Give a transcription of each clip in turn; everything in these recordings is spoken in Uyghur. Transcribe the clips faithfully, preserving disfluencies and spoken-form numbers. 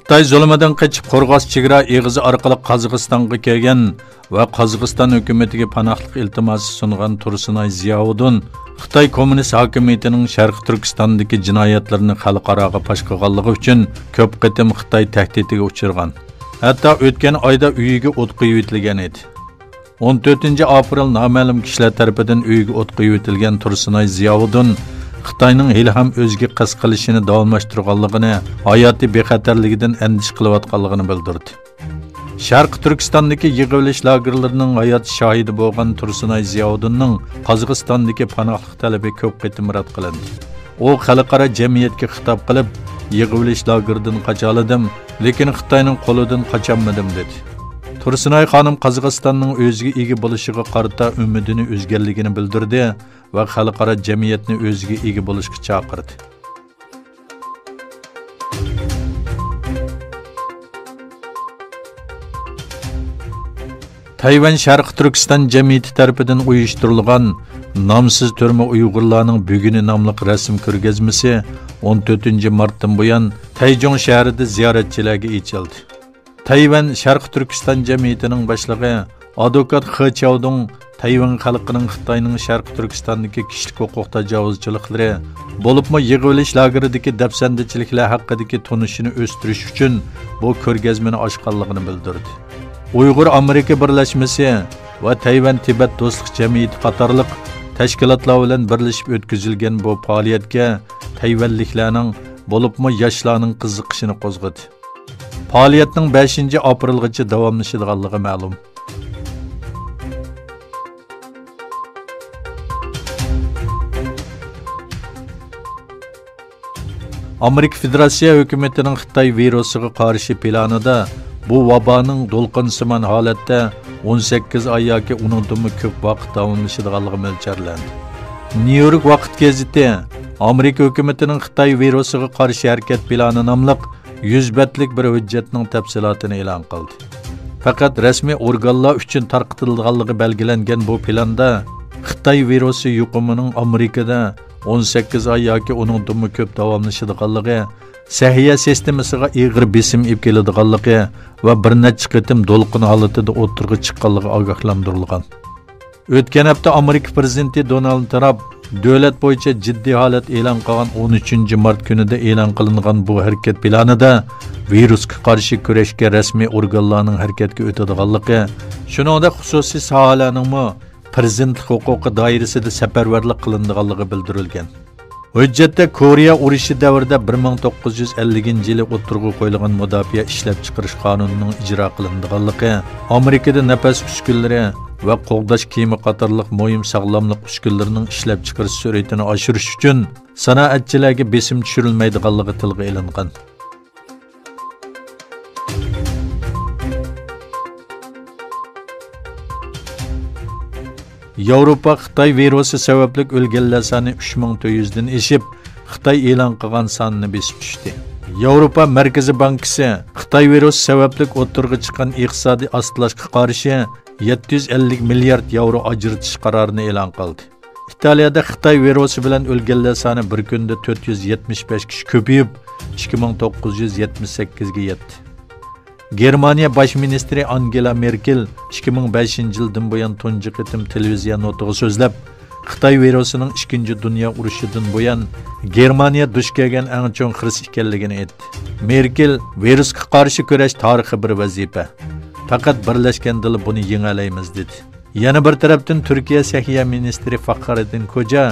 خىتاي زۇلۇمىدىن قېچىپ، قورغاس چېگرا ئېغىزى ئارقىلىق قازاقىستانغا كەلگەن ۋە قازاقىستان ھۆكۈمىتىگە پاناھلىق ئىلتىماسى سۇنغان تۇرسۇنئاي زىياۋۇدۇن خىتاي كوممۇنىست ھاكىمىيىتىنىڭ شەرقىي تۈركىستاندىكى جىنايەتلىرىنى خەلقئاراغا پاش قىلغانلىقى ئۈچۈن كۆپ قېتىم خىتاي تەھدىتىگە ئۇچرىغان. ھەتتا ئۆتكەن ئايدا ئۆيىگە ئوت قويۇۋېتىلگەن ئىدى. ئون تۆتىنچى ئاپرېل نامەلۇم كىشىلەر تەرىپىدىن ئۆيىگە ئوت قويۇۋېتىلگەن تۇرسۇنئاي زىياۋۇدۇن خىتاينىڭ ھېلىھەم ئۆزىگە قەست قىلىشىنى داۋاملاشتۇرغانلىقىنى، ھاياتىي بىخەتەرلىكىدىن ئەندىشە قىلىۋاتقانلىقىنى بىلدۈردى. شەرقىي تۈركىستاندىكى يىغىۋېلىش لاگېرلىرىنىڭ ھايات شاھىدى بولغان تۇرسۇنئاي زىياۋۇدۇننىڭ قازاقىستاندىكى پاناھلىق تەلىپى كۆپ قېتىم رەت قىلىندى. ئۇ خەلقئارا جەمئىيەتكە خىتاب قىلىپ، يىغىۋېلىش لاگېرىدىن قاچالىدىم، لېكىن خىتاينىڭ قولىدىن قاچالمىدىم، دېدى. تۇرسۇنئاي خانىم قازاقىستاننىڭ ئۆزىگە ئىگە بولۇشىغا قارىتا ئۈمىدىنى ئۈزگەنلىكىنى بىلدۈردى ۋە خەلقئارا جەمئىيەتنى ئۆزىگە ئىگە بولۇشقا چاقىردى. تەيۋەن شەرقىي تۈركىستان جەمئىيىتى تەرىپىدىن ئۇيۇشتۇرۇلغان نامسىز تۈرمە ئۇيغۇرلارنىڭ بۈگۈنى ناملىق رەسىم كۆرگەزمىسى ئون تۆتىنچى مارتتىن بۇيان تەيجۇڭ شەھىرىدە زىيارەتچىلەرگە ئېچىلدى. تەيۋەن شەرقىي تۈركىستان جەمئىيىتىنىڭ باشلىقى ئادۋوكات خې چياۋدۇڭ تەيۋەن خەلقىنىڭ خىتاينىڭ شەرقىي تۈركىستاندىكى كىشىلىك ھوقۇق تاجاۋۇزچىلىقلىرى، بولۇپمۇ يىغىۋېلىش لاگېرىدىكى دەپسەندىچىلىكلەر ھەققىدىكى تونۇشىنى ئۆستۈرۈش ئۈچۈن بۇ كۆرگەزمىنى ئاچقانلىقىنى بىلدۈردى. ئۇيغۇر ئامېرىكا بىرلەشمىسى ۋە تەيۋەن تىبەت دوستلۇق جەمئىيىتى قاتارلىق تەشكىلاتلار بىلەن بىرلىشىپ ئۆتكۈزۈلگەن بۇ پائالىيەتكە تەيۋەنلىكلەرنىڭ، بولۇپمۇ ياشلارنىڭ قىزىقىشىنى قوزغىدى. پائالىيەتنىڭ بەشىنچى ئاپرېلغىچە داۋاملىشىدىغانلىقى مەلۇم. ئامېرىكا فېدېراتسىيە ھۆكۈمىتىنىڭ خىتاي ۋىرۇسىغا قارشى پىلانىدا بۇ ۋابانىڭ دولقۇنسىمان ھالەتتە ئون سەككىز ئاي ياكى ئۇنىڭدىنمۇ كۆپ ۋاقىت داۋاملىشىدىغانلىقى مۆلچەرلەندى. نيۇ يورك ۋاقىت گېزىتى ئامېرىكا ھۆكۈمىتىنىڭ خىتاي ۋىرۇسىغا قارشى ھەرىكەت پىلانى ناملىق يۈز بەتلىك بىر ھۆججەتنىڭ تەپسىلاتىنى ئېلان قىلدى. پەقەت رەسمىي ئورگانلار ئۈچۈن تارقىتىلىدىغانلىقى بەلگىلەنگەن بۇ پىلاندا خىتاي ۋىرۇسى يۇقۇمىنىڭ ئامېرىكىدا ئون سەككىز ئاي ياكى ئۇنىڭدىنمۇ كۆپ داۋاملىشىدىغانلىقى، سەھىيە سىستېمىسىغا ئېغىر بېسىم ئېلىپ كېلىدىغانلىقى ۋە بىر نەچچە قېتىم دولقۇن ھالىتىدە ئوتتۇرىغا چىققانلىقى ئاگاھلاندۇرۇلغان. ئۆتكەن ھەپتە ئامېرىكا پىرېزىدېنتى دونالد ترامپ دۆلەت بويىچە جىددىي ھالەت ئېلان قىلغان ئون ئۈچىنچى مارت كۈنىدە ئېلان قىلىنغان بۇ ھەرىكەت پىلانىدا ۋىرۇسقا قارشى كۈرەشكە رەسمىي ئورگانلارنىڭ ھەرىكەتكە ئۆتىدىغانلىقى، شۇنىڭدەك خۇسۇسىي ساھەلەرنىڭمۇ پىرېزىدېنتلىق ھوقۇقى دائىرىسىدە سەپەرۋەرلىك قىلىنىدىغانلىقى بىلدۈرۈلگەن. ھۆججەتتە كورېيە ئۇرۇشى دەۋرىدە بىر مىڭ توققۇز يۈز ئەللىكىنچى يىلى ئوتتۇرىغا قويۇلغان مۇداپىئە ئىشلەپچىقىرىش قانۇنىنىڭ ئىجرا قىلىنىدىغانلىقى، ئامېرىكىدا نەپەس ئۈسكۈنىلىرى ۋە قوغداش كىيىمى قاتارلىق مۇھىم ساغلاملىق ئۈسكۈنىلىرىنىڭ ئىشلەپچىقىرىش سۈرئىتىنى ئاشۇرۇش ئۈچۈن سانائەتچىلەرگە بېسىم چۈشۈرۈلمەيدىغانلىقى تىلغا ئېلىنغان. ياۋروپا خىتاي ۋىرۇسى سەۋەبلىك ئۆلگەنلەر سانى ئۈچ مىڭ تۆت يۈزدىن ئېشىپ، خىتاي ئېلان قىلغان ساننى بېسىپ چۈشتى. ياۋروپا مەركىزىي بانكىسى خىتاي ۋىرۇسى سەۋەبلىك ئوتتۇرىغا چىققان ئىقتىسادىي ئاستىلاشقا قارشى يەتتە يۈز ئەللىك مىليارد ياۋرو ئاجرىتىش قارارىنى ئېلان قىلدى. ئىتالىيەدە خىتاي ۋىرۇسى بىلەن ئۆلگەنلەر سانى بىر كۈندە تۆت يۈز يەتمىش بەش كىشى كۆپىيىپ، ئىككى مىڭ توققۇز يۈز يەتمىش سەككىزگە يەتتى. گېرمانىيە باش مىنىستىرى ئانگېلا مېركېل ئىككى مىڭ بەشىنچى يىلدىن بۇيان تۇنجى قېتىم تېلېۋىزىيە نۇتقىغا سۆزلەپ، خىتاي ۋىرۇسىنىڭ ئىككىنچى دۇنيا ئۇرۇشىدىن بۇيان گېرمانىيە دۇچ كەلگەن ئەڭ چوڭ خىرىس ئىكەنلىكىنى ئېيتتى. مېركېل ۋىرۇسقا قارشى كۈرەش تارىخىي بىر ۋەزىپە. پەقەت بىرلەشكەندىلا بۇنى يېڭەلەيمىز، دېدى. يەنە بىر تەرەپتىن، تۈركىيە سەھىيە مىنىستىرى فاخرېددىن كوجا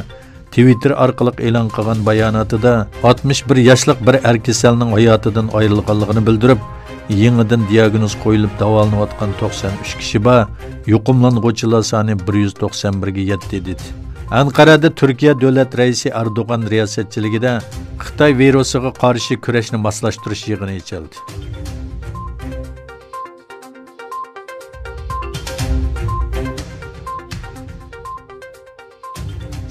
تىۋىتتېر ئارقىلىق ئېلان قىلغان باياناتىدا، ئاتمىش بىر ياشلىق بىر ئەر كېسەلنىڭ ھاياتىدىن ئايرىلغانلىقىنى بىلدۈرۈپ، يېڭىدىن دىياگنوز قويۇلۇپ داۋالىنىۋاتقان توقسان ئۈچ كىشى بار، يۇقۇملانغۇچىلار سانى بىر يۈز توقسان بىرگە يەتتى، دېدى. ئەنقەرەدە تۈركىيە دۆلەت رەئىسى ئەردوغان رىياسەتچىلىكىدە خىتاي ۋىرۇسىغا قارشى كۈرەشنى ماسلاشتۇرۇش يىغىنى ئېچىلدى.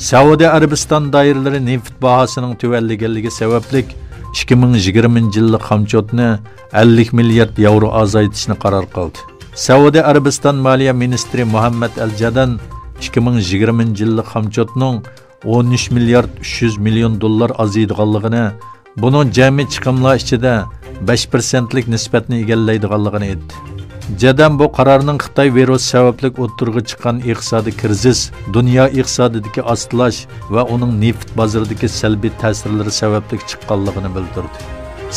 سەئۇدى ئەرەبىستان دائىرىلىرى نېفىت باھاسىنىڭ تۆۋەنلىگەنلىكى سەۋەبلىك، ئىككى مىڭ يىگىرمىنچى يىللىق خامچوتنى ئەللىك مىليارد ياۋرو ئازايتىشنى قارار قىلدى. سەئۇدى ئەرەبىستان مالىيە مىنىستىرى مۇھەممەد ئەل جادان ئىككى مىڭ يىگىرمىنچى يىللىق خامچوتنىڭ ئون ئۈچ مىليارد ئۈچ يۈز مىليون دوللار ئازىيىدىغانلىقىنى بۇنىڭ جەمئىي چىقىملار ئىچىدە بەش پىرسەنتلىك نىسبەتنى ئىگىلەيدىغانلىقىنى ئېيتتى. جەدەن بۇ قارارنىڭ خىتاي ۋىرۇسى سەۋەبلىك ئوتتۇرىغا چىققان ئىقتىسادىي كىرىزىس، دۇنيا ئىقتىسادىدىكى ئاستىلاش ۋە ئۇنىڭ نېفىت بازىرىدىكى سەلبىي تەسىرلىرى سەۋەبلىك چىققانلىقىنى بىلدۈردى.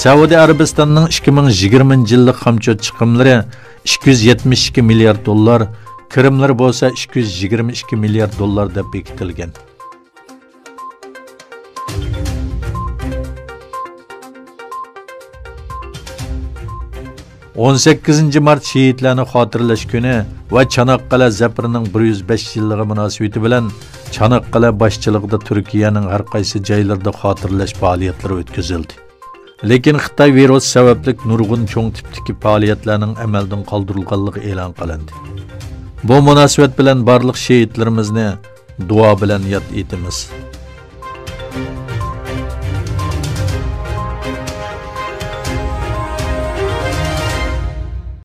سەئۇدى ئەرەبىستاننىڭ ئىككى مىڭ يىگىرمىنچى يىللىق خامچوت چىقىملىرى ئىككى يۈز يەتمىش ئىككى مىليارد دوللار، كىرىملىرى بولسا ئىككى يۈز يىگىرمە ئىككى مىليارد دوللار دەپ بېكىتىلگەن. ئون سەككىزىنچى مارت شېھىتلەرنى خاتىرىلەش كۈنى ۋە چاناققالە زەپىرىنىڭ بىر يۈز بەش يىللىقى مۇناسىۋىتى بىلەن چاناققالە باشچىلىقىدا تۈركىيەنىڭ ھەر قايسى جايلىرىدا خاتىرىلەش پائالىيەتلىرى ئۆتكۈزۈلدى. لېكىن خىتاي ۋىرۇسى سەۋەبلىك نۇرغۇن چوڭ تىپتىكى پائالىيەتلەرنىڭ ئەمەلدىن قالدۇرۇلغانلىقى ئېلان قىلىندى. بۇ مۇناسىۋەت بىلەن بارلىق شېھىتلىرىمىزنى دۇئا بىلەن ياد ئېتىمىز.